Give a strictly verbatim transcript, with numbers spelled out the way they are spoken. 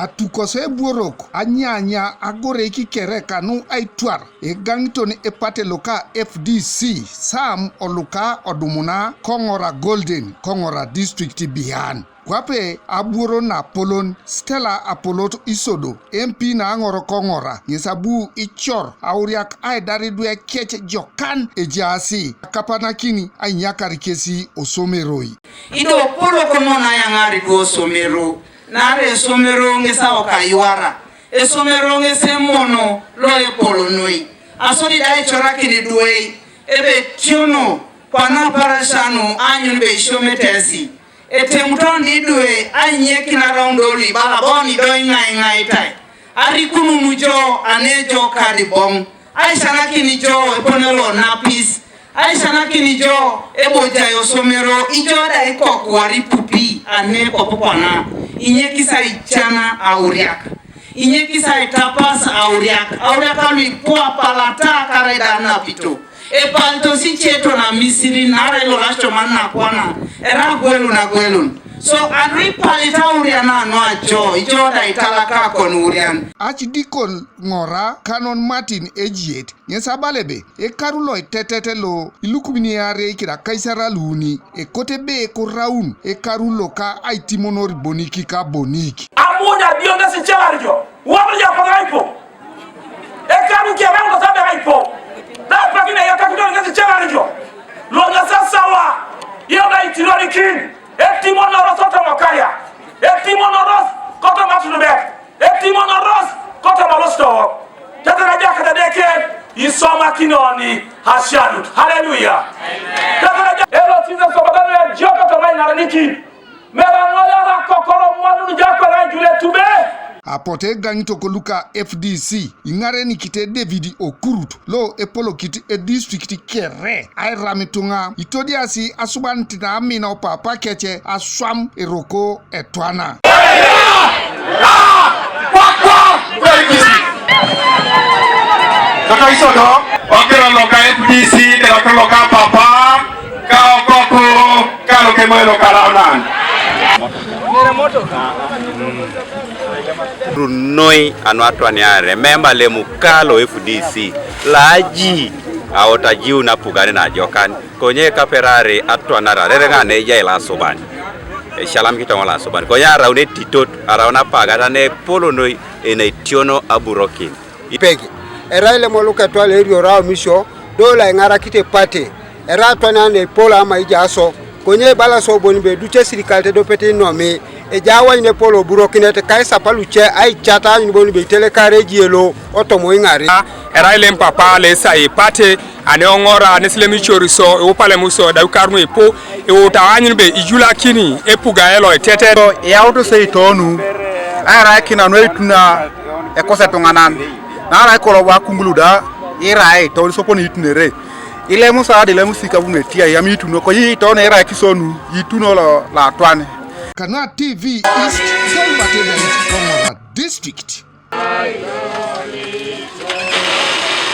Atukos ebuorok anyanya agoreik kere kanu aitwar egaŋiton epate loka F D C, Sam oluka odumuna Koŋora Golden, Koŋora district bian. Kwape abuoro na apolon Stella Apolot Isodo, M P na aŋor Koŋora, ŋes abu icor auriak aidar idwe kec jokan ejaasi, akapanakini ainyakar kesi osomeroi. Ido polo kono na yaŋari du osomero, nare esomero ŋes aok ayuara, esomero ŋes emono lo epol noi. Asodi da icorakin idwe, ebe tiono, kwana parasha nu anyun be isiometesi. Etemuton idwe, ainyiekin araun do lu ibala bon ido iŋaiŋaitai. Arikunun jo, ane jo kadiboŋ. Aisanakin jo epone lo napis, aisanakin jo ebojai osomero, ijo da ikokuar ipupi ane kopukwana, inyekis aicana auriak, inyekis aitapas auriak, auriak alu ipu apalata karaida napito, epalitos ice tona Misiri, naarai lolacoman nakwana, era agwelun agwelun. So, anu ipalita aurian anu ajo, ijo da italaka kon urian. Archdeacon Ŋora Canon Martin Ejiet, ŋes abala ebe, ekaru lo itetet lo ilukumin iarei keda akaisar aluuni, ekote ebe koraun ekaru loka aitimonor bonik ka bonik. Amuny adio ŋes iceŋar jo, wabija paga aipo. Ekaru kieŋar ŋes abe aipo. Da pakin eyatakitor ŋes iceŋar jo. Lo ŋes asawa, yau da itirorikin, etimonoros kotoma okaria, etimonoros kotoma atunubet. Etimonoros kotoma losito. Tetaraja kata Edeke, isomakinoni asianut. Haleluya. Tetaraja, elo sise somatano ya jio kotoma iŋaranikin. Mera ŋoyara kokoro mwanun jakwana jule tube. Apotu egaŋitok luka F D C, iŋarenikite David Okurut, lo epolokit edistrict kere, airam ituŋa, itodiasi asubanit na amina opapa kece aswam eroko etwana. Kaka isodo, okiro loka F D C, kiro loka papa, ka okoku, ka lokemoyo loka launan. Runoi anu atwaniare memba lemukalo F D C, laji aotajiu napugani najokan. Konye kaperare atwanara rereŋa neja ilasuban. Ecalam kitoŋo lasuban. Konye araun etitot, araun apagat, ane epolonoi, enaitiono aburokin. Pege. Erai lemo luketwa lerioro aumisio, do laiŋarakite pate. Erai atwana neipol ama ijaso. Konye ibala so bon be duce sirikal tedopet inomi. Eja awanyun epol oburokinet kaisapa luce aicat aanyun bon be itelekar ejie lo otomo iŋare. Erai lem papa lesai ipate, ane oŋora, ane silem icoriso, iwupalem iso, edau karuno ipu, iwuta aanyun be ijulakini epuga elo etete. Iyaut se itonu, aerai kinanu eituna ekose tuŋanan, naarai kolo bo akumbulu da, irai itoni soponi itunere. Ilemu saada, ilemu sikabun etiai, ami ituno, konye itoni irai kisonu, ituno lo, latwan. Kanua T V East, John Batedait, Koŋora District.